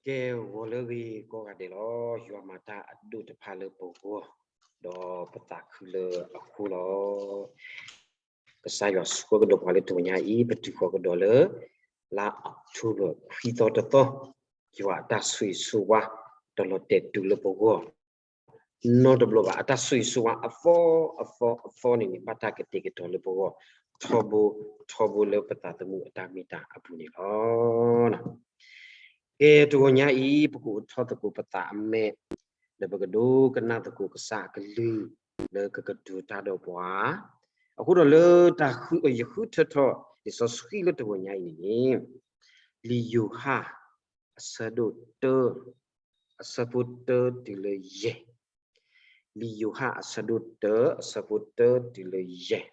ကဲ ဂီၤလၢအဂ့ၤကိးဂၤဒဲးလီၤ. ယွၤမၤတၢ်အဒိၣ်တဖၣ်လၢပဂီၢ်, ဒီးပသးခုလၢအဃိလီၤ. ကစၢ်ယွၤဆှၢကဒီးပှၤလၢတဂီၤညါအံၤ ပတုၤဃီၤကဒီးလၢ လါအီးကထိဘၢၣ် ခွံသီတသီ, ယွၤအတၢ်ဆိၣ်ဂ့ၤဆိၣ်ဝါ တလီၤတဲာ်တုၤလၢပဂီၢ် နီတဘျီဘၣ်. အတၢ်ဆိၣ်ဂ့ၤဆိၣ်ဝါအသီအသီအသီန့ၣ်န့ၣ် ဘၣ်တၢ်ကတဲာ်ကတီၤလၢပဂီၢ် ထီဘိထီဘိလၢပသးသမူအတၢ်မ့ၢ်တၢ်အပူၤန့ၣ်လီၤ. ကဲ တဂီၤညါအံၤ ပကအိးထီၣ်သကိးပသးအမဲာ် ဒီးပကဒိကနၣ်သကိးကစၢ်အကလုၢ် လၢကကတိၤတၢ်ဒီးပှၤ, အဃိဒီးလၢတၢ်ဃု ယဃုထၢထီၣ်လံာ်စီဆှံလၢတဂီၤညါအံၤန့ၣ်န့ၣ် လံာ်ယိၤဟၣ် အဆၢဒိၣ်တၢ အဆၢဖိတၢတုၤလၢယဲၢ်, လံာ်ယိၤဟၣ်အဆၢဒိၣ်တၢ အဆၢဖိတၢတုၤလၢယဲၢ်,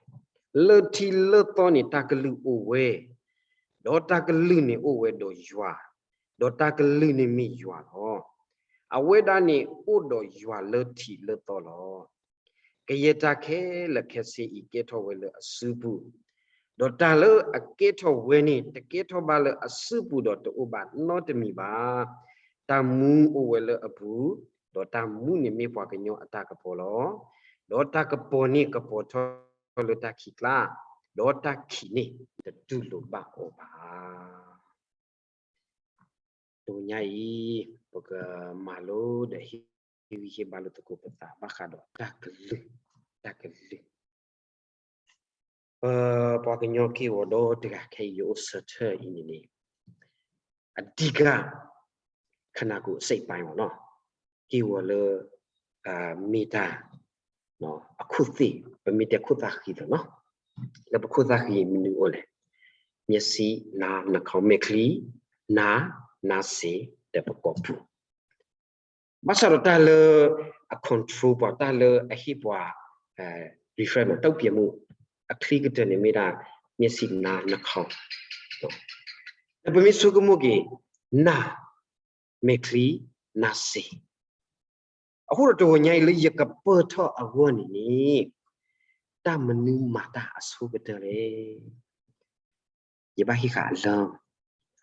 လၢထံးလၢသီန့ၣ် တၢ်ကလုၢ်အိၣ်ဝဲ, ဒီးတၢ်ကလုၢ်န့ၣ်အိၣ်ဝဲဒီးယွၤ, ဒီးတၢ်ကလုၢ်န့ၣ်မ့ၢ်ယွၤလီၤ. အဝဲဒၣ်န့ၣ်အိၣ်ဒီးယွၤလၢထံးလၢသီလီၤ. ကယဲၢ်တၢ်ခဲလၢာ်ခဲဆ့အံၤကဲထီၣ်ဝဲလၢအစုပူၤ, ဒီးတၢ်လၢအကဲထီၣ်ဝဲန့ၣ် တကဲထီၣ်ဘၣ်လၢအစုပူၤဒီးတအိၣ်ဘၣ်နီတမံၤဘၣ်. တၢ်မူအိၣ်ဝဲလၢအပူၤ, ဒီးတၢ်မူန့ၣ်မ့ၢ်ပှၤကညီအတၢ်ကပီၤလီၤ. ဒီးတၢ်ကပီၤန့ၣ်ကပီၤထီၣ်လၢတၢ်ခံးကျါ, ဒီးတၢ်ခံးန့ၣ်တတူၢ်လိာ်ဘၣ်အီၤဘၣ်. တဂီၤညါအံၤ ပကမၤလိဒီးဟ့ၣ်ဂံၢ်ဟ့ၣ်ဘါလိာ်သကိးပသးဘၣ်ဃးဒီးတၢ်ကလုၢ်, တၢ်ကလုၢ်. ပပှၤကညီက့ၢ်ဂီၤဒီတဂၤခဲအံၤယအိၣ်ဆၢထၢၣ်အံၤန့ၣ်န့ၣ် အဓိက ခဏကူအစိတ်ပိုင်းပေါ့နော်, က့ၢ်ဂီၤလၢ မ့ၢ်တၢ် အခိၣ်သ့ၣ်, ပမ့ၢ်တဲခိၣ်သၣ်ဃံသ့ၣ်နီၤ, လၢပခိၣ်သၣ်ဃံမနုၤအိၣ်လဲၣ်, မျက်စိ, နား, နှာခေါင်း, မဲာ်ချံ, နား, နားစေ, ဒီးပကိာ်ပူၤ. ဘၣ်ဆၣ်ဒီးတၢ်လၢအ control ပှၤ, တၢ်လၢအဟ့ၣ်ပှၤ refresh တုံ့ပြန်မှု အချံကတၢၢ်န့ၣ်မ့ၢ်ဒၣ် မျက်စိ, နား, နှာခေါင်း. ဒီးပမ့ၢ်ဆိကမိၣ်က့ၤ နား, မဲာ်ချံ, နားစေ. အဃိဒီးတဂီၤညါအံၤလၢ ယကပၢၢ်ထီၣ်အဂီၢ်န့ၣ်န့ၣ် တၢ်မနုၤမၤတၢ်အဆိကတၢၢ်လဲၣ်. ယဘၣ်ဟံးဃာ်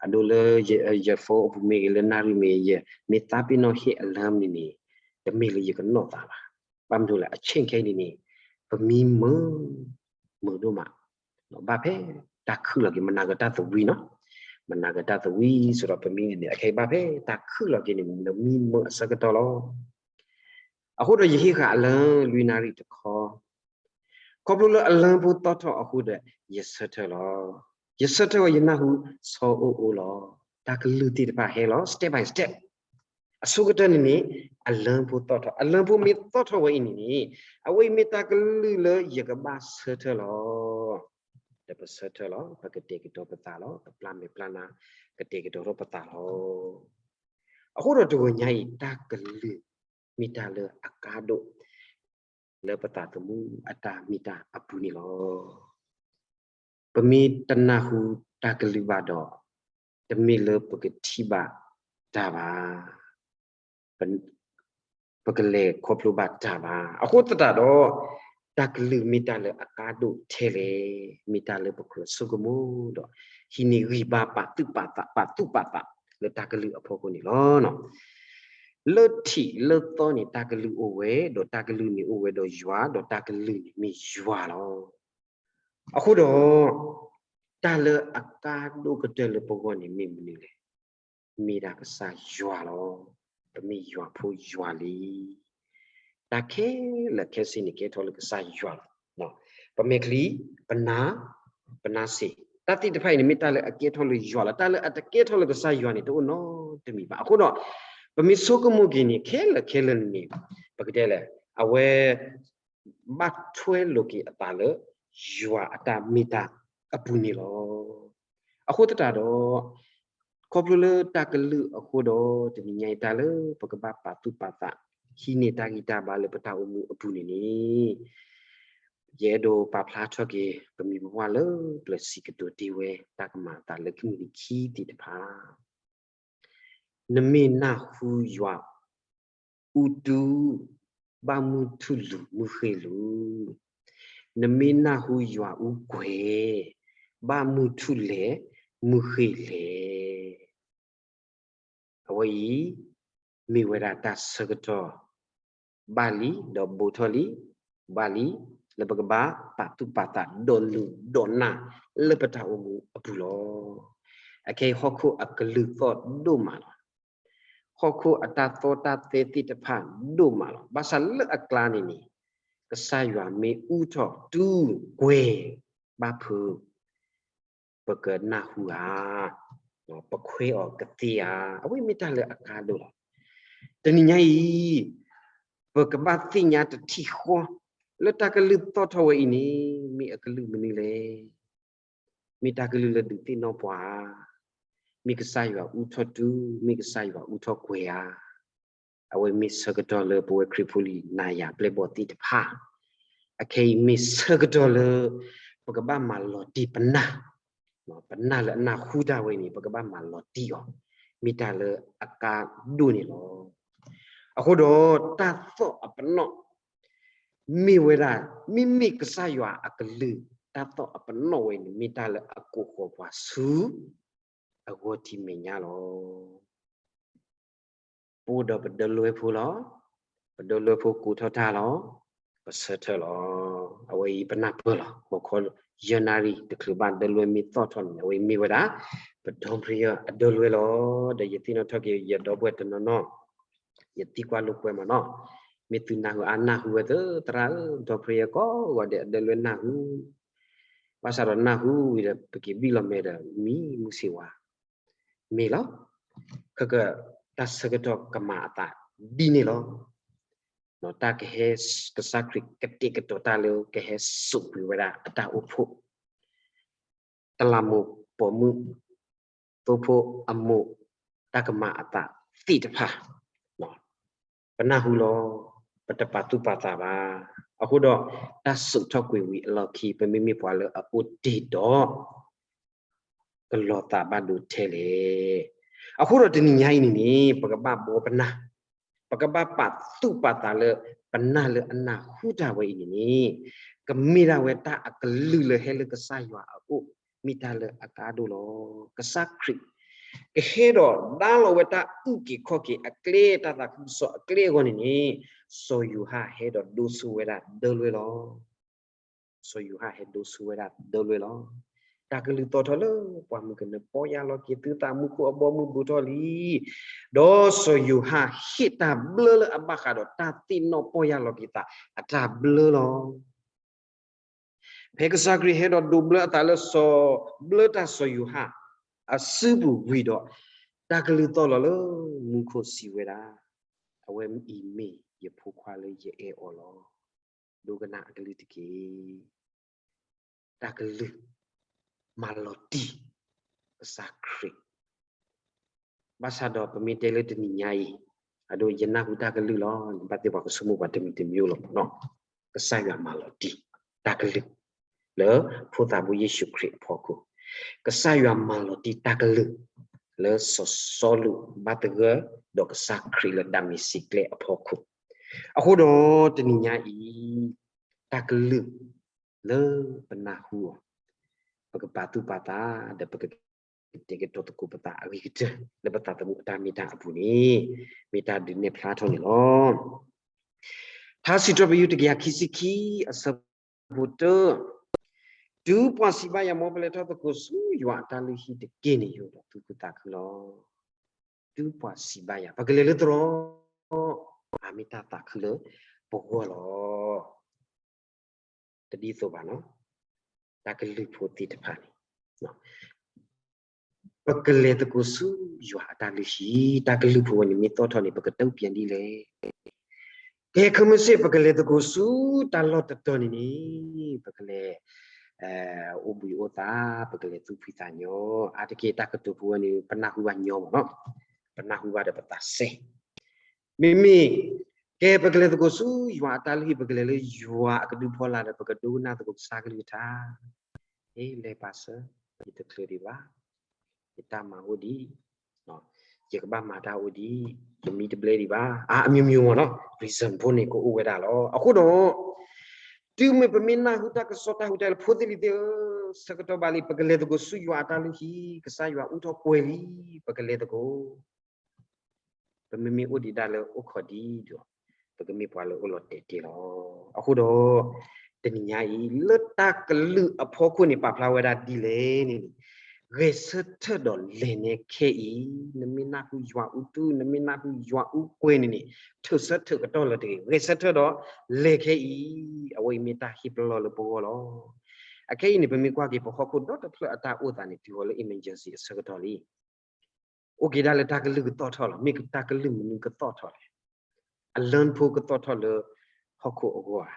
အလၢ, အဒိလၢယ phone အပူၤမ့ၢ်ဂ့ၤ လၢနၣ်ရံၣ်မ့ၢ်ဂ့ၤ ယမ့ၢ်သးပ့ၤနီၣ်ဟ့ၣ်အလၢန့ၣ်န့ၣ် တမ့ၢ်လၢယကနီၣ်သးဘၣ်. ဘၣ်မနုၤလဲၣ်, အဆ့ၣ်ခဲအံၤန့ၣ်န့ၣ် ပမံမုာ်, မုာ်ဒိၣ်မး, ဘၣ်ဖဲတၢ်ခုၣ်လီၤက့ၤ မနၤကတၢၢ်သဝံနီၤ, မနၤကတၢၢ်သဝံ စ့ၢ်ဒီးပမံန့ၣ်န့ၣ် အခဲအံၤဘၣ်ဖဲတၢ်ခုၣ်လီၤက့ၤန့ၣ် မံမုာ်အဆၢကတီၢ်လီၤ. အဃိဒီးယဟ့ၣ်ဃာ်အလၢလွံၢ်နၣ်ရံၣ်တခီ ခီဖျိလၢအလၢဖိသီၣ်ထီၣ်အဃိဒီး ယဆၢထၢၣ်လီၤ. ယဆၢထၢၣ်ဝဲ ယနၢ်ဟူဆီအိၣ်အိၣ်လီၤ. တၢ်ကလုၢ်သ့ၣ်တဖၣ်ဟဲလီၤ step by step. အဆိကတၢၢ်န့ၣ်န့ၣ် အလၢဖိသီၣ်ထီၣ်, အလၢဖိမ့ၢ်သီၣ်ထီၣ်ဝဲအံၤန့ၣ်န့ၣ် အဝဲအံၤမ့ၢ်တၢ်ကလုၢ်လၢယကဘၣ်ဆၢထၢၣ်လီၤ. ဒီးပဆၢထၢၣ်လီၤ, ပကတဲာ်ကတီၤပသးလီၤ, ပပျၢ်မဲာ်ပျၢ်နါ ကတဲာ်ကတီၤထီၣ်ပသးလီၤ. အဃိဒီးတဂီၤညါအံၤ တၢ်ကလုၢ် မ့ၢ်တၢ်လၢအကါဒိၣ် လၢပသးသမူအတၢ်မ့ၢ်တၢ်အပူၤန့ၣ်လီၤ. ပမ့ၢ်တနၢ်ဟူတၢ်ကလုၢ်ဘၣ်ဒီး တမ့ၢ်လၢပကထံၣ်ဘၣ်တၢ်ဘၣ်, ပကလဲၤခီဖျိဘၣ်တၢ်ဘၣ်. အဃိသတးဒီး တၢ်ကလုၢ်မ့ၢ်တၢ်လၢအကါဒိၣ်ထဲလဲၣ်, မ့ၢ်တၢ်လၢပကြၢးဆိကမိၣ်ဒီး ဟံးန့ၢ်ဂံၢ်ဘါပာ်သူၣ်ပာ်သး, ပာ်သူၣ်ပာ်သးလၢတၢ်ကလုၢ်အဖီခိၣ်န့ၣ်လီၤ. လၢထံးလၢသီန့ၣ် တၢ်ကလုၢ်အိၣ်ဝဲ, ဒီးတၢ်ကလုၢ်န့ၣ်အိၣ်ဝဲဒီးယွၤ, ဒီးတၢ်ကလုၢ်န့ၣ်မ့ၢ်ယွၤလီၤ. အဃိဒီး တၢ်လၢအကါဒိၣ်ကတၢၢ်လၢပဂီၢ်န့ၣ်မ့ၢ်မနုၤလဲၣ်. မ့ၢ်ဒၣ်ကစၢ်ယွၤလီၤ. ပမ့ၢ်ယွၤဖိယွၤလံၤ. တၢ်ခဲလၢာ်ခဲဆ့န့ၣ်ကဲထီၣ်လၢကစၢ်ယွၤလီၤ. ပမဲာ်ချံ, ပနၢ်, ပနၢ်စ့ၢ်, တၢ်သ့ၣ်တဖၣ်အံၤန့ၣ် မ့ၢ်တၢ်လၢအကဲထီၣ်လၢယွၤလီၤ. တၢ်လၢအတကဲထီၣ်လၢကစၢ်ယွၤန့ၣ် တအိၣ်နီတမံၤဘၣ်. အဃိဒီး ပမ့ၢ်ဆိကမိၣ်က့ၤန့ၣ် ခဲလၢာ်ခဲလၢာ်န့ၣ် ပကတဲလဲၣ်, အဝဲ ဘၣ်ထွဲလိာ်က့ၤအသးလၢ ယွၤအတၢ်မ့ၢ်တၢ်အပူၤန့ၣ်လီၤ. အဃိသတးဒီး ခီဖျိလၢတၢ်ကလုၢ်အဃိဒီး တနံၤညါအံၤတၢ်လၢပကဘၣ်ပာ်သူၣ်ပာ်သး ဟံးန့ၢ်တၢ်ဂံၢ်တၢ်ဘါလၢပတၢ်အိၣ်မူအပူၤန့ၣ်န့ၣ် ယအဲၣ်ဒိးပာ်ဖျါထီၣ်က့ၤ ပမိၢ်ပပၢ်လၢပျၢၤစံးကတိၤတ့ၢ်ဝဲ တၢ်ကမၤအသးလၢခံမံၤခံသ့ၣ်တဖၣ် နမ့ၢ်နၢ်ဟူယွၤအူတူ ဘၣ်မုၢ်ထူၣ်လူၤမုၢ်ဃ့ၢ်လူၤ, နမ့ၢ်နၢ်ဟူယွၤအူကွဲၤ ဘၣ်မုၢ်ထူၣ်လဲၤမုၢ်ဃ့ၢ်လဲၤ. အဝဲအံၤ မ့ၢ်ဝဲဒၣ်တၢ်ဆၢကတီၢ် ဘၣ်လံ ဒီးဘူးထီၣ်လံ ဘၣ်လံ လၢပကဘၣ်ပာ်သူၣ်ပာ်သးဒီးလုၢ်ဒီးနၢ်လၢပတၢ်အိၣ်မူအပူၤလီၤ. အခဲအံၤဟီၣ်ခိၣ်အကလုၢ်သီၣ်ဒိၣ်မးလီၤ. ဟီၣ်ခိၣ်အတၢ်သီၣ်တၢ်သဲသ့ၣ်တဖၣ်ဒိၣ်မးလီၤ. ဘၣ်ဆၣ်လၢအကျါန့ၣ်န့ၣ် ကစၢ်ယွၤမ့ၢ်အူထီၣ်တုၤကွဲၤဘၣ်ဖုး ပကနၢ်ဟူဧါ, ပခွဲးအီၤကသ့ဧါ, အဝဲမ့ၢ်တၢ်လၢအကါဒိၣ်လီၤ. တနံၤညါအံၤ ပကဘၣ်သ့ၣ်ညါတထံၣ်ဃီ လၢတၢ်ကလုၢ်သီၣ်ထီၣ်ဝဲအံၤန့ၣ် မ့ၢ်အကလုၢ်မနုၤလဲၣ်. မ့ၢ်တၢ်ကလုၢ်လၢဒုးသ့ၣ်နီၣ်ပှၤဧါ, မ့ၢ်ကစၢ်ယွၤအူထီၣ်တုၤ, မ့ၢ်ကစၢ်ယွၤအူထီၣ်ကွဲၤဧါ. အဝဲမ့ၢ်ဆၢကတီၢ်လၢပဝဲခရံာ်ဖိလံၤနၤယၤပျဲၢ်ဘီၣ်သ့ၣ်တဖၣ်, အခဲအံၤမ့ၢ်ဆၢကတီၢ်လၢ ပကဘၣ်မၤလီၤတံၢ်ပနၢ်, ပနၢ်လၢအနၢ်ဟူတၢ်ဝဲန့ၣ် ပကဘၣ်မၤလီၤတံၢ်အီၤ, မ့ၢ်တၢ်လၢအကါဒိၣ်န့ၣ်လီၤ. အဃိဒီးတၢ်သီၣ်အပနီၣ် မ့ၢ်ဝဲဒၣ် မ့မ့ၢ်ကစၢ်ယွၤအကလုၢ် တၢ်သီၣ်အပနီၣ်ဝဲန့ၣ် မ့ၢ်တၢ်လၢအကိးဃီၤပှၤဆူ အဂီၢ်ထံးမဲာ်ညါလီၤ. ပအိၣ်ဒီးပဒၢလွဲဖိလီၤ. ပဒၢလွဲဖိကိးထီၣ်တၢ်လီၤ. ပဆၢထၢၣ်လီၤ. အဝဲအံၤပနၢ်ပၢၢ်လီၤ. ဂီၤခီယဲၢ်နၣ်ရံၣ်တချုးဘၣ်ဒၢလွဲမ့ၢ်သီၣ်ထီၣ်န့ၣ် အဝဲအံၤမ့ၢ်ဝဲဒၣ် ပဒီပြံယၢ်အဒၢလွဲလီၤ. ဒီးယသ့ၣ်နီၣ်ထီၣ်က့ၤယဒီပုၢ်ဝဲၢ်တနီၤနီၤ, ယသံကွၢ်လိာ်ကွဲမးနီၤ, မ့ၢ်သုနၢ်ဟူအါနၢ်ဟူဝဲသၢသရၣ်ဧၢ, ဒီပြံယၢ်ကိးဂီၤဒဲးအဒၢလွဲနၢ်ဟူ, ဘၣ်ဆၣ်ဒီးနၢ်ဟူဝံၤဒီး ပက့ၤဘံၣ်လီၤမဲာ်ဒီး မံမူစ့ဝါ မ့ၢ်လီၤ. ခဲကတၢၢ်ဆၢကတီၢ်ကမၤအသးဒ်န့ၣ်လီၤ. တၢ်ကဟဲကစၢ်ခရံာ်ကတဲာ်ကတီၤတၢ်လၢကဟဲစိာ်ကွံာ်ဝဲဒၣ်အတၢ်အိၣ်ဖှိၣ် တလးမူးပိာ်မုၣ် သိဖိအမိၢ် တၢ်ကမၤအသးသ့ၣ်တဖၣ် ပနၢ်ဟူလီၤ. ပတပာ်သူၣ်ပာ်သးဘၣ်. အဃိဒီး တၢ်စိာ်ထီၣ်ကွံာ်ဝံၤအလီၢ်ခံ ပမ့မ့ၢ်ပှၤလၢအအိၣ်တ့ၢ်ဒီး ကလီၤသးဘၣ်ဒိထဲလဲၣ်. အဃိဒီးတနံၤညါအံၤန့ၣ်န့ၣ် ပကဘၣ်ဘှီပနၢ်, ပကဘၣ်ပာ်သူၣ်ပာ်သးလၢ ပနၢ်လၢအနၢ်ဟူတၢ်ဝဲအံၤန့ၣ်န့ၣ် ကမ့ၢ်ဒၣ်ဝဲတၢ်အကလုၢ်လၢဟဲလၢကစၢ်ယွၤအအိၣ် မ့ၢ်တၢ်လၢအကါဒိၣ်လီၤ. ကစၢ်ခရံာ် ကဟဲဒီးဒါလီၤဝဲတၢ်အုၣ်က့ၤခီၣ်က့ၤအကျဲ တၢ်သးခုကစီၣ်အကျဲအဂီၢ်န့ၣ်န့ၣ် စီၤယိၤဟၣ်ဟဲဒီးဒိဆူဝဲဒၣ်ဒၢလွဲလီၤ. စီၤယိၤဟၣ်ဟဲဒိဆူဝဲဒၣ်ဒၢလွဲလီၤ. တၢ်ကလုၢ်သီၣ်ထီၣ်လၢပှၢ်မုၢ်ကနၢ ပီၢ်ယၢ်လီၤက့ၤသုသး မူခိၣ်အဘီအမုၢ်ဘူးထီၣ်လံ. ဒီးစီၤယိၤဟၣ်ဟ့ၣ်တၢ်ဘျၢလၢအဘၣ်ဃးဒီးတၢ်သ့ၣ်နီၣ်ပီၢ်ယၢ်လီၤက့ၤသးအတၢ်ဘျၢလီၤ. ဖဲကစၢ်ခရံာ်ဟဲဒီးဒိးဘျၢအသးလၢစီၤ, ဘျၢတၢ်စီၤယိၤဟၣ် အစုပူၤဝံၤဒီး တၢ်ကလုၢ်သီၣ်လီၤလၢမူခိၣ်စံးဝဲဒၣ်, အဝဲအံၤမ့ၢ်ယဖိခွါလၢယအဲၣ်အီၤလီၤ. ဒိကနၣ်အကလုၢ်တက့ၢ်. တၢ်ကလုၢ် မၤလီၤတံၢ် ကစၢ်ခရံာ် ဘၣ်ဆၣ်ဒီးပမ့ၢ်တဲလၢတနံၤညါအံၤ, အဒိ ယနၢ်ဟူတၢ်ကလုၢ်လီၤန့ၣ် ဘၣ်သ့ၣ်ပှၤကဆိကမိၣ်ပှၤတမံၤတမံၤလီၤမ့ၢ်နီၤ. ကစၢ်ယွၤမၤလီၤတံၢ်တၢ်ကလုၢ် လၢဖိသၣ်ဘိယ့ၣ်ၡူးခရံာ်အဖီခိၣ်, ကစၢ်ယွၤမၤလီၤတံၢ်တၢ်ကလုၢ် လၢစီၤစီလူးဘၣ်သဂၢၢ် ဒီးကစၢ်ခရံာ်လၢဒၤမ့းစံးကျဲအဖီခိၣ်, အဃိဒီးတနံၤညါအံၤ တၢ်ကလုၢ် လၢပနၢ်ဟူအီၤ, ပကပာ်သူၣ်ပာ်သး ဒီးပကကတဲာ်ကတီၤသကိးပသးအဂ့ၤကတၢၢ် လၢပသးသမူအတၢ်မ့ၢ်တၢ်အပူၤန့ၣ် မ့ၢ်တၢ်ဒုးနဲၣ်ဖျါထီၣ်န့ၣ်လီၤ. ထါစံးထီၣ်ပတြၢၤတကယၤခံဆံခံ အဆၢဖိတၢ, တုၤပှၤစံးဘၣ်ယၤ မ်ပလဲၤထီၣ်သကိးဆူယွၤအတၢ်လုၢ်ဟံၣ်တက့ၢ်န့ၣ် ယအိၣ်ဒီးသူၣ်ခုသးခုလီၤ. တုၤပှၤစံးဘၣ်ယၤ ပကလဲၤလၢသရိာ်, အမ့ၢ်တၢ်သးခုလၢပဂီၢ်လီၤ. တဒ်သိးဘၣ်နီၤ, တၢ်ကလုၢ်ဖိသ့ၣ်တဖၣ်န့ၣ် ပကလဲၤသကိးဆူယွၤအတၢ်လုၢ်ဟံၣ်, တၢ်ကလုၢ်ဖိဝဲန့ၣ်မ့ၢ်သီၣ်ထီၣ်န့ၣ် ပကတုံၢ်ပြန်ဒ်လဲၣ်. ကဲ ခဲမုၢ်ဆ့ၣ် ပကလဲၤသကိးဆူတၢ်လီၢ်တတီၤန့ၣ်န့ၣ် ပကလဲၤ အိၣ်ဘှံးအိၣ်သါ, ပကလဲၤသူၣ်ဖှံသးညီ, အါတက့ၢ်တၢ်ကတိၤဖိဝဲန့ၣ် ပနၢ်ဟူဘၣ်ညီမးနီၤ, ပနၢ်ဟူဘၣ်ဒီးပသးစဲ မ့မ့ၢ် ကဲ ပကလဲၤသကိးဆူယွၤအတၢ်လုၢ်ဟံၣ်, ပကလဲၤလၢယွၤအကဒုးဖီလာ်ဒီး ပကဒိကနၣ်သကိးကစၢ်ကလုၢ်ကထါ, ဟ့ လဲၤပာ်စၢၤ, ယတချုးဒံးဘၣ်, ယတၢ်မၤအိၣ်ဒံး, ယကဘၣ်မၤတၢ်အိၣ်ဒံး, ယမံတဘျဲဒံးဘၣ်, အါ အမျိုးမျိုးမးနီၤ, reason ဖိန့ၣ်ကအိၣ်ဝဲဒၣ်လီၤ. အဃိဒီး တုၤမ့ၢ်ပမ့ၢ်နၢ်ဟူတၢ်ကစီၣ်တၢ်ဟူးတၢ်ဂဲၤလၢ ဖိသ့ၣ်လံၤသ့ၣ်ဧၢ, ဆၢကတီၢ်ဘၣ်လံ, ပကလဲၤသကိးဆူယွၤအတၢ်လုၢ်ဟံၣ်, ကစၢ်ယွၤအူထီၣ်ကွဲၤလံ, ပကလဲၤသကိး ပမ့မ့ၢ်အိၣ်ဒံးဒၣ်လၢအိၣ်ခိးဒံးဒီး ပကမ့ၢ်ပှၤလၢအိၣ်လီၤတဲာ်တဲာ်လီၤ. အဃိဒီး တနံၤညါအံၤ လၢတၢ်ကလုၢ်အဖီခိၣ်န့ၣ် ပာ်ဖျါဝဲဒၣ်ဒ်လဲၣ်န့ၣ်န့ၣ်, ဂဲၤဆၢထၢၣ်ဒီးလဲၤနဲခဲအံၤ, နမ့ၢ်နၢ်ဟူယွၤအူတူၢ်, နမ့ၢ်နၢ်ဟူယွၤအူကွဲၤန့ၣ်န့ၣ်, ထုးဆၢထုးကတီၢ်လၢတဂ့ၤ, ဂဲၤဆၢထၢၣ်ဒီးလဲၤခဲအံၤ, အဝဲအံၤမ့ၢ်တၢ်ဟ့ၣ်ပလီၢ်လၢပဂီၢ်လီၤ. အခဲအံၤန့ၣ် ပမ့ၢ်ကွၢ်က့ၤပဟီၣ်ခိၣ်ဒီတဖျၢၣ်အတၢ်အိၣ်သးန့ၣ် တုၤဃီၤလၢ emergency အဆၢကတီၢ်လံ အိၣ်က့ၤဒၣ်လၢတၢ်ကလုၢ်ကသီၣ်ထီၣ်လီၤ. မ့ၢ်တၢ်ကလုၢ်မနုၤကသီၣ်ထီၣ်လဲၣ်. အလၢၢ်ဖိကသီၣ်ထီၣ်လၢဟီၣ်ခိၣ်အဂီၢ်ဧါ.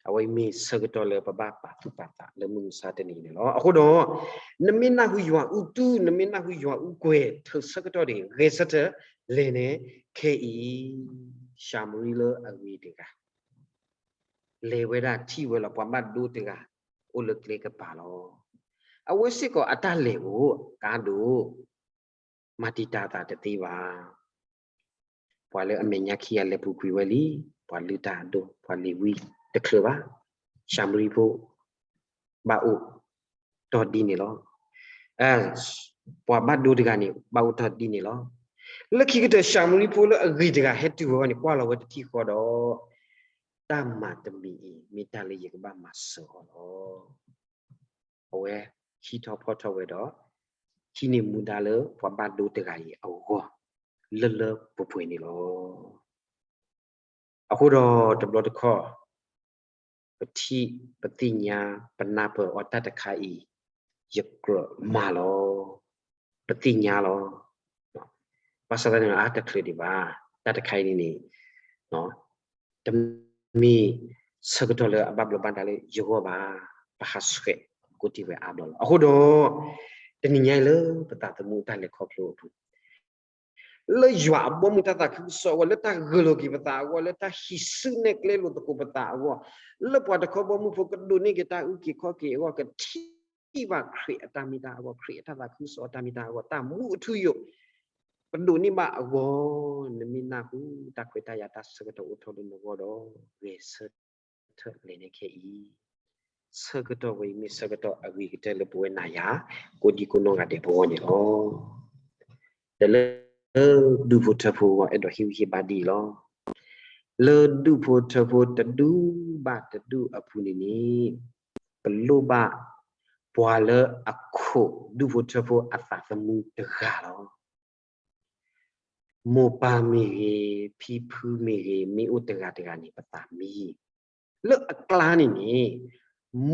အဝဲအံၤမ့ၢ်ဆၢကတီၢ်လၢပဘၣ်ပာ်သူၣ်ပာ်သးလၢမုၢ်မဆါတနံၤန့ၣ်လီၤ. အဃိဒီး နမ့ၢ်နၢ်ဟူယွၤအူတူၢ်, နမ့ၢ်နၢ်ဟူယွၤအူကွဲၤ, ထုးဆၢကတီၢ်တဂ့ၤ, ဂဲၤဆၢထၢၣ်လဲၤနဲခဲအံၤ, ၡၤမရံလၢအဂ့ၤတဂၤ လဲၤဝဲဒၣ်ထံၣ်ဝဲလီၤ ပှၤဘၣ်ဒိတဂၤ အိၣ်လၢကျဲကပၤလီၤ. အဝဲစ့ၢ်ကီးအတၢ်လဲၤဧိၤ ကါဒိၣ် မၤတံာ်တာ်သးတသ့ဘၣ်. ပှၤလၢအမဲာ်ညါခံဂၤလဲၤပူၤကွံာ်ဝဲလံ, ပှၤလုၢ်တၢ်အဒိၣ်, ပှၤလ့ၤဝံတချုးဘၣ်, ၡၤမရံဖိ ဘၣ်အိၣ်တီၢ်ဒ်န့ၣ်လီၤ. ပှၤဘၣ်ဒိတဂၤန့ၣ် ဘၣ်အိၣ်တီၢ်ဒ်န့ၣ်လီၤ. လၢခံကတၢၢ် ၡၤမရံဖိလၢအဂ့ၤတဂၤဟဲတုၤဝဲန့ၣ် ကွၢ်လီၤဝဲတထံၣ်ဃီဒီး တၢ်မၤတမံၤအံၤ မ့ၢ်တၢ်လၢယကဘၣ်မၤစၢၤအီၤလီၤ. အဝဲဟံးထီၣ်ဖီၣ်ထီၣ်ဝဲဒီး ဟံးန့ၢ်မူဒါလၢပှၤဘၣ်ဒိတဂၤအံၤအဂီၢ် လၢလၢပှဲၤပှဲၤန့ၣ်လီၤ. အဃိဒီးတဘျီတခီၣ် ပထံၣ်ပသ့ၣ်ညါ ပနၢ်ပၢၢ်အီၤတၢ်တခါအံၤ ယကြၢးမၤလီၤ. ပသ့ၣ်ညါလီၤ. ဘၣ်ဆၣ်သနာ်က့ အါတချုးဒံးဘၣ်, တၢ်တခါအံၤန့ၣ်န့ၣ် တမ့ၢ်ဆၢကတီၢ်လၢအဘၣ်ဘျီးဘၣ်ဒါလၢယဂီၢ်ဘၣ်, ပဟးဆှဲးကိးတ့ၢ်ဝဲအါဘျီလီၤ. အဃိဒီး တနံၤညါအံၤလၢပသးသမူအတၢ်လဲၤခီဖျိအပူၤ လၢယွၤအဘီမုၢ်တၢ်သးခုကစီၣ်အဂီၢ်, လၢတၢ်ဂၢၢ်လီၤက့ၤပသးအဂီၢ်, လၢတၢ်ဟံးစုနဲၣ်ကျဲလိာ်သကိးပသးအဂီၢ်, လၢပှၤတခီဘီမုၢ်ဖိကဒိးန့ၢ်က့ၤတၢ်အုၣ်က့ၤခီၣ်က့ၤအဂီၢ်, ကထံၣ်ဘၣ်ခရံာ်အတၢ်မ့ၢ်တၢ်အဂီၢ်, ခရံာ်အတၢ်သးခုကစီၣ်အတၢ်မ့ၢ်တၢ်အဂီၢ်, တၢ်မူအထူအယိာ် ပဒိးန့ၢ်ဘၣ်အဂီၢ်, နမ့ၢ်နၢ်ဟူတၢ်ခွဲးတၢ်ယာ်တၢ်ဆၢကတီၢ်အိၣ်ထီၣ်လၢနဂီၢ်ဒီး ဂဲၤဆၢထၢၣ်လဲၤနဲခဲအံၤ, ဆၢကတီၢ်ဝဲအံၤမ့ၢ်ဆၢကတီၢ်အဂ့ၤကတၢၢ်လၢပဝဲနၤယၤ ကိးဒံကိးနီၢ်ဂၤဒဲးပဂီၢ်န့ၣ်လီၤ. ဒီးလၢဒူၣ်ဖိထၢဖိအဂီၢ် အဲၣ်ဒိးဟ့ၣ်ဂံၢ်ဟ့ၣ်ဘါဒ်အံၤလီၤ. လၢဒူၣ်ဖိထၢဖိတဒူၣ်ဘၣ်တဒူၣ်အပူၤန့ၣ်န့ၣ် ပလိၣ်ဘၣ် ပှၤလၢအခိးဒူၣ်ဖိထၢဖိအသးသမူတဂၤလီၤ. မိၢ်ပၢ်မ့ၢ်ဂ့ၤ, ဖံဖုမ့ၢ်ဂ့ၤ, မ့ၢ်အိၣ်တဂၤတဂၤန့ၣ် ပသးမံ, လၢအကျါန့ၣ်န့ၣ်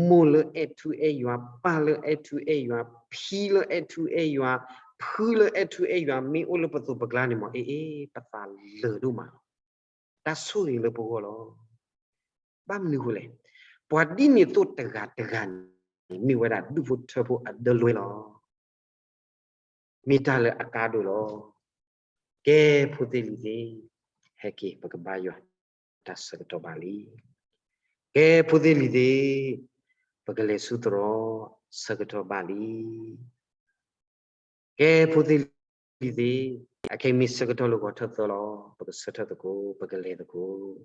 မိၢ်လၢအဲၣ်ထူအဲၣ်ယွၤ, ပၢ်လၢအဲၣ်ထူအဲၣ်ယွၤ, ဖံလၢအဲၣ်ထူအဲၣ်ယွၤ, ဖုလၢအဲၣ်ထူအဲၣ်ယွၤ မ့ၢ်အိၣ်လၢပသိးပကျါန့ၣ်မ့ၢ် အ့ၣ်အ့ၣ် ပသးလၢာ်ဒိၣ်မးလီၤ. တၢ်ဆိၣ်ဂ့ၤလၢပဂီၢ်လီၤ. ဘၣ်မနုၤအဃိလဲၣ်, ပှၤဒ်န့ၣ်သိးတဂၤတဂၤန့ၣ် မ့ၢ်ဝဲဒၣ်ဒူၣ်ဖိထၢဖိအဒၢလွဲလီၤ. မ့ၢ်တၢ်လၢအကါဒိၣ်လီၤ. ကဲ ဖိသ့ၣ်လံၤသ့ၣ်, ဟဲက့ၤ ပကဘါယွၤတၢ်ဆၢကတီၢ်ဘၣ်လံ. ကဲ ဖိသ့ၣ်လံၤသ့ၣ်, ပကလဲၤဆူသရိာ် ဆၢကတီၢ်ဘၣ်လံ. ကဲ ဖိသ့ၣ်လံၤသ့ၣ်, အခဲအံၤမ့ၢ်ဆၢကတီၢ်လၢဂီၤထၢၣ်သၢလီၤ. ပကဆၢထၢၣ်သကိး, ပကလဲၤသကိး.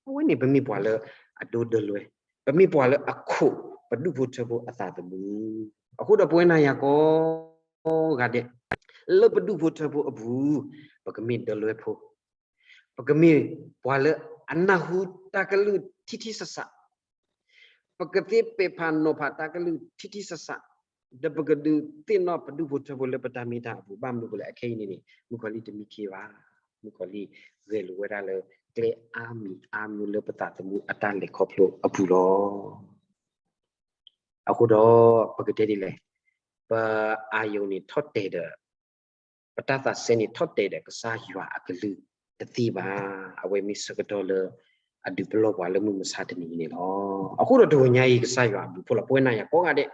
အဝဲန့ၣ် ပမ့ၢ်ပှၤလၢအဒိဒၢလွဲ, ပမ့ၢ်ပှၤလၢအခိးပဒူၣ်ဖိထၢဖိအသးသမူ. အဃိဒီးပဝဲနၤယၤကိးဂၤဒဲး လၢပဒူၣ်ဖိထၢဖိအပူၤ, ပကမ့ၢ်ဒၢလွဲဖိ, ပကမ့ၢ်ပှၤလၢအနၢ်ဟူတၢ်ကလုၢ်ထံထံဆးဆး, ပကသ့ပဲာ်ဖးနီၤဖးတၢ်ကလုၢ်ထံထံဆးဆး, ဒီးပကဒုးသ့ၣ်နီၣ်ပဒူၣ်ဖိထၢဖိလၢပတၢ်မ့ၢ်တၢ်အပူၤ. ဘၣ်မနုၤအဃိလဲၣ်, အခဲအံၤန့ၣ်န့ၣ် မုၣ်ကီၤလံၢ်တမံခ့ဘၣ်. မုၣ်ကီၤလံၢ်ဂဲၤလိာ်ဝဲဒၣ်လၢကျဲအါမံၤအါမံၤလၢပသးသမူအတၢ်လဲၤခီဖျိအပူၤလီၤ. အဃိဒီး ပကတဲဒ်လဲၣ်, ပအာရုံန့ၣ်ထီၣ်တဲာ်ဒီး ပတၢ်သးစဲန့ၣ်ထီၣ်တဲာ်ဒီးကစၢ်ယွၤအကလုၢ်တသ့ဘၣ်. အဝဲမ့ၢ်ဆၢကတီၢ်လၢအဒုးပလီၢ်ပှၤလၢမုၢ်မဆါတနံၤအံၤန့ၣ်လီၤ. အဃိဒီးတဂီၤညါအံၤ ကစၢ်ယွၤအဘျုးဖှိၣ်လီၤ ပဝဲနၤယၤကိးဂၤဒဲး,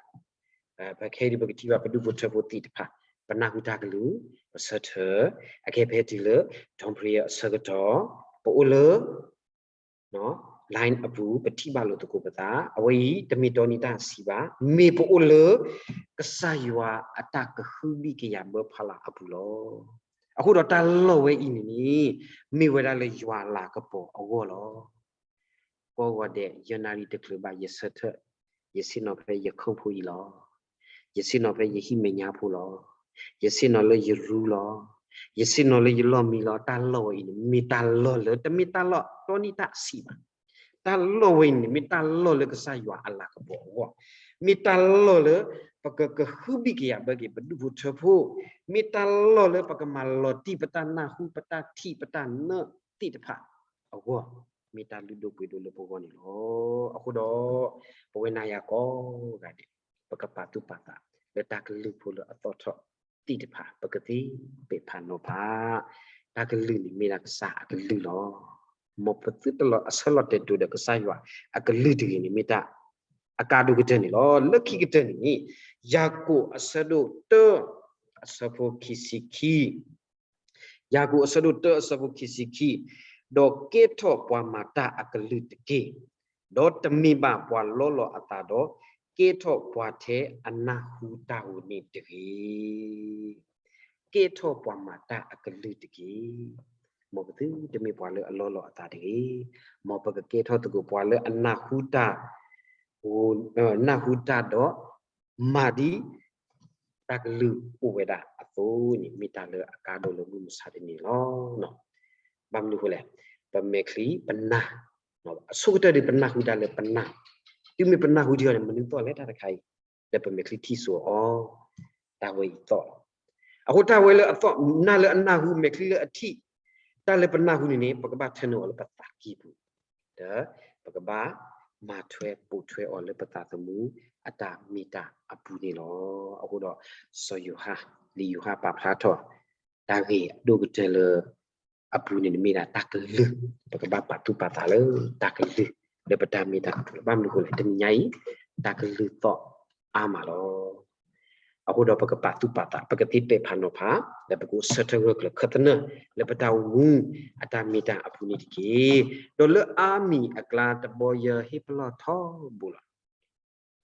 ပခဲအံၤဒ်ပကထံၣ်ဘၣ်ပဒူၣ်ဖိထၢဖိသ့ၣ်တဖၣ်, ပနၢ်ဟူတၢ်ကလုၢ်, ပဆၢထၢၣ်, အခဲဖဲတုၤလၢ dawn prayer အဆၢကတီၢ်, ပအိၣ်လၢ line အပူၤ ပထံၣ်ဘၣ်လိာ်သကိးပသး, အဝဲအံၤတမ့ၢ်တီနံၤတၢ်ဆံးဘၣ်, မ့ၢ်ပအိၣ်လၢကစၢ်ယွၤအတၢ်ကဟုဘံၣ်ကယာ်ဘၢဖီလာ်အပူၤလီၤ. အဃိဒီးတၢ်လီၢ်ဝဲအံၤန့ၣ်န့ၣ် မ့ၢ်ဝဲဒၣ်လၢယွၤလၤကပီၤအဂီၢ်လီၤ. ကိးဂၤဒဲး ယနၣ်ရံၣ်တချုးဘၣ် ယဆၢထၢၣ်, ယဆ့ၣ်နီၤဖဲယခီၣ်ဖိအံၤလီၤ. ယဆ့ၣ်နီၤဖဲယဟံၣ်မဲာ်ညါဖိလီၤ. ယဆ့ၣ်နီၤလၢယရူလီၤ. ယဆ့ၣ်နီၤလၢယလီၢ်မံလီၤ. တၢ်လီၢ်ဝဲအံၤန့ၣ် မ့ၢ်တၢ်လီၢ်လၢ တမ့ၢ်တၢ်လီၢ်တီနံၣ်တၢ်ဆံးဘၣ်. တၢ်လီၢ်ဝဲအံၤန့ၣ် မ့ၢ်တၢ်လီၢ်လၢကစၢ်ယွၤအလၤကပီၤအဂီၢ်, မ့ၢ်တၢ်လီၢ်လၢ ပကကဟုဘံၣ်ကယာ်ဘၢက့ၤပဒူၣ်ဖိထၢဖိ, မ့ၢ်တၢ်လီၢ်လၢပကမၤလီၤတံၢ်ပတၢ်နၢ်ဟူ ပတၢ်ထံၣ် ပတၢ်နၢသ့ၣ်တဖၣ်အဂီၢ်, မ့ၢ်တၢ်လုၢ်ဒိၣ်ပှ့ၤဒိၣ်လၢပဂီၢ်န့ၣ်လီၤ. အဃိဒီး ပဝဲနၤယၤကိးဂၤဒဲး ပကပာ်သူၣ်ပာ်သးလၢတၢ်ကလုၢ်ဖိလၢအသီၣ်ထီၣ်သ့ၣ်တဖၣ် ပကသ့ပဲာ်ဖးနီၤဖး, တၢ်ကလုၢ်န့ၣ်မ့ၢ်ဒၣ်ကစၢ်အကလုၢ်လီၤ. မ်ပသုတလီၤအဆၢလီၤတဲာ်ဒိၣ်ဒီးကစၢ်ယွၤအကလုၢ်တဂ့ၤန့ၣ် မ့ၢ်တၢ်အကါဒိၣ်ကတၢၢ်န့ၣ်လီၤ. လၢခံကတၢၢ်န့ၣ် ယၤကိာ်အဆၢဒိၣ်တၢ အဆၢဖိခံဆံခံ, ယၤကိာ်အဆၢဒိၣ်တၢအဆၢဖိခံဆံခံ, ဒီးကဲထီၣ်ပှၤမၤတၢ်အကလုၢ်တက့ၢ်. ဒီးတမ့ၢ်ဘၣ်ပှၤလီလီၤအသးဒီး, ကဲထီၣ်ပှၤထဲအနၢ်ဟူတၢ်ဧိၤန့ၣ်တဂ့ၤ. ကဲထီၣ်ပှၤမၤတၢ်အကလုၢ်တက့ၢ်. မ်ပသုတမ့ၢ်ပှၤလၢအလီလီၤအသးတဂ့ၤ. မ်ပကကဲထီၣ်သကိးပှၤလၢအနၢ်ဟူတၢ် နၢ်ဟူတၢ်ဒီး မၤဒ်တၢ်ကလုၢ်အိၣ်ဝဲဒၣ်အသိးန့ၣ် မ့ၢ်တၢ်လၢအကါဒိၣ်လၢမုၢ်မဆါတနံၤလီၤ. ဘၣ်မနုၤအဃိလဲၣ်, ပမဲာ်ချံပနၢ်, အဆိကတၢၢ်ဒီးပနၢ်ဟူတၢ်လၢပနၢ်, တုၤမ့ၢ်ပနၢ်ဟူဒံးအီၤန့ၣ် မနုၤသီၣ်လဲၣ်တၢ်တခါအံၤ, လၢပမဲာ်ချံထံၣ်စိအီၤ, တၢ်ဝဲအံၤသီၣ်လီၤ. အဃိတၢ်ဝဲလၢအသီၣ်, နၢ်လၢအနၢ်ဟူ မဲာ်ချံလၢအထံၣ်, တၢ်လၢပနၢ်ဟူန့ၣ်န့ၣ် ပကဘၣ်ထၢနုာ်အီၤလၢပသးကံၢ်ပူၤ, ဒီးပကဘၣ်မၤထွဲပိာ်ထွဲအီၤလၢပသးသမူ အတၢ်မ့ၢ်တၢ်အပူၤန့ၣ်လီၤ. အဃိဒီး စီၤယိၤဟၣ်, လံာ်ယိၤဟၣ်ပာ်ဖျါထီၣ် တၢ်ဂ့ၢ်အဒိၣ်ကတၢၢ်လၢ အပူၤန့ၣ် မ့ၢ်ဒၣ်တၢ်ကလုၢ်, ပကဘၣ်ပာ်သူၣ်ပာ်သးလၢတၢ်ကလုၢ် လၢပတၢ်မ့ၢ်တၢ်ကပူၤလီၤ. ဘၣ်မနုၤအဃိလဲၣ်, တနံၤညါအံၤ တၢ်ကလုၢ်သီၣ်အါမးလီၤ. အဃိဒီးပကပာ်သူၣ်ပာ်သး, ပကသ့ပဲာ်ဖးနီၤဖး, ဒီးပကအိၣ်ဆၢထၢၣ်ဂၢၢ်ကျၢၤခၢၣ်သနၢၣ် လၢပတၢ်အိၣ်မူအတၢ်မ့ၢ်တၢ်အပူၤန့ၣ်တက့ၢ်. ဒီးလၢအါမံၤအကျါတဘီယၢဟ့ၣ်ပလီၢ်ထီဘိလီၤ.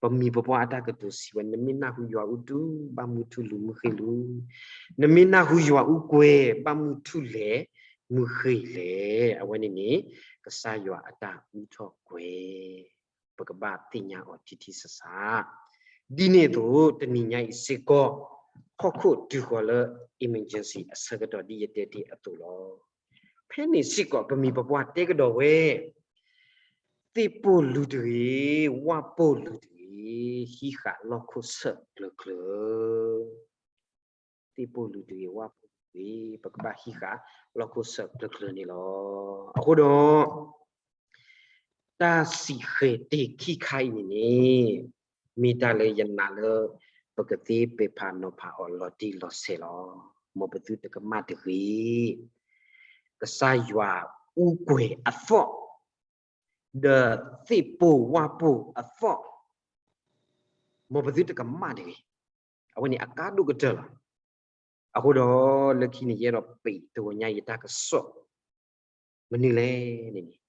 ပမိၢ်ပပၢ်အတၢ်ကတိၤစံးဝဲ, နမ့ၢ်နၢ်ဟူယွၤအူတူၢ်, ဘၣ်မုၢ်ထူၣ်လူၤမုၢ်ဃ့ၢ်လူၤ, နမ့ၢ်နၢ်ဟူယွၤအူကွဲၤ, ဘၣ်မုၢ်ထူၣ်လဲၤမုၢ်ဃ့ၢ်လဲၤ. အဝဲန့ၣ်န့ၣ် ကစၢ်ယွၤအတၢ်အူထီၣ်ကွဲၤ, ပကဘၣ်သ့ၣ်ညါအီၤထံထံဆးဆး. ဒ်န့ၣ်အသိး တနံၤညါအံၤစ့ၢ်ကီး ဟီၣ်ခိၣ်တုၤဃီၤလၢ emergency အဆၢကတီၢ်ဒ်ယတဲတ့ၢ်အသိးလီၤ. ဖဲန့ၣ်စ့ၢ်ကီး ပမိၢ်ပပၢ်တဲကဒီးဝဲ, သ့ၣ်ပိၢ်လုာ်တဂ့ၤ, ဝၣ်ပိၢ်လုာ်တဂ့ၤ, ဟံးဃာ်လီၢ်ခိၣ်ဆၢၣ်ကျၢၤကျၢၤ. သ့ၣ်ပိၢ်လုာ်တဂ့ၤ, ဝၣ်ပိၢ်လုာ်တဂ့ၤ, ပကဘၣ်ဟံးဃာ်လီၢ်ခိၣ်ဆၢၣ်ကျၢၤကျၢၤန့ၣ်လီၤ. အဃိဒီး တၢ်စံးဃဲၤတ့ၢ်ခံခါအံၤန့ၣ်န့ၣ် မ့ၢ်တၢ်လၢယနာ်လၢ ပကသ့ပဲာ်ဖးနီၤဖးအီၤလီၤတံၢ်လီၤဆဲးလီၤ. မ်ပသုတကမၣ်တဂ့ၤ, ကစၢ်ယွၤအူကွဲၤအသီၣ် ဒီးသ့ၣ်ပိၢ်ဝၣ်ပိၢ်အသီၣ်, မ်ပသုတကမၣ်တဂ့ၤ. အဝဲန့ၣ်အကါဒိၣ်ကတၢၢ်လီၤ. အဃိဒီးလၢခံန့ၣ် ယအဲၣ်ဒိးပ့းတဂီၤညါယတၢ်ကစီၣ် မနုၤလဲၣ်န့ၣ်န့ၣ်,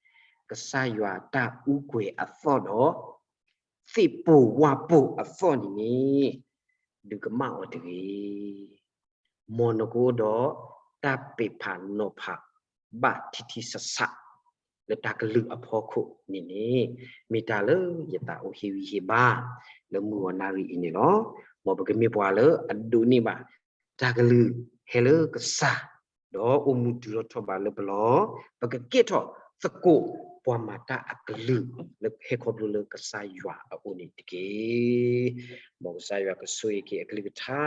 ကစၢ်ယွၤတၢ်အူကွဲၤအသီၣ်ဒီး သ့ၣ်ပိၢ်ဝၣ်ပိၢ်အသီၣ်န့ၣ်န့ၣ် ဒုးကမၣ်အီၤတဂ့ၤ. မ်နကအိၣ်ဒီးတၢ်ပဲာ်ဖးနီၤဖးဘၣ်ထံထံဆးဆး လၢတၢ်ကလုၢ်အဖီခိၣ်န့ၣ်န့ၣ် မ့ၢ်တၢ်လၢယသးအိၣ်ဟ့ၣ်ဂံၢ်ဟ့ၣ်ဘါ လၢမုၢ်ဂီၤနၣ်ရံၣ်အံၤန့ၣ်လီၤ. မ်ပကမ့ၢ်ပှၤလၢအဒိးန့ၢ်ဘၣ် တၢ်ကလုၢ်ဟဲလၢကစၢ်, ဒီးအိၣ်မူတုၤထီၣ်ထီၣ်ဘးလၢပလီၢ်, ပကကဲထီၣ်သကိး ပှၤမၤတၢ်အကလုၢ် လၢဟဲခီဖျိလၢကစၢ်ယွၤအအိၣ်န့ၣ်တက့ၢ်. မ်ကစၢ်ယွၤကဆိၣ်ဂ့ၤက့ၤအကလုၢ်ကထါ,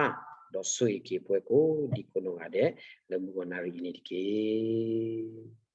ဒီးဆိၣ်ဂ့ၤက့ၤပှၤကိးဒံကိးနီၢ်ဂၤဒဲး လၢမုၢ်ဂီၤနၣ်ရံၣ်အံၤန့ၣ်တက့ၢ်.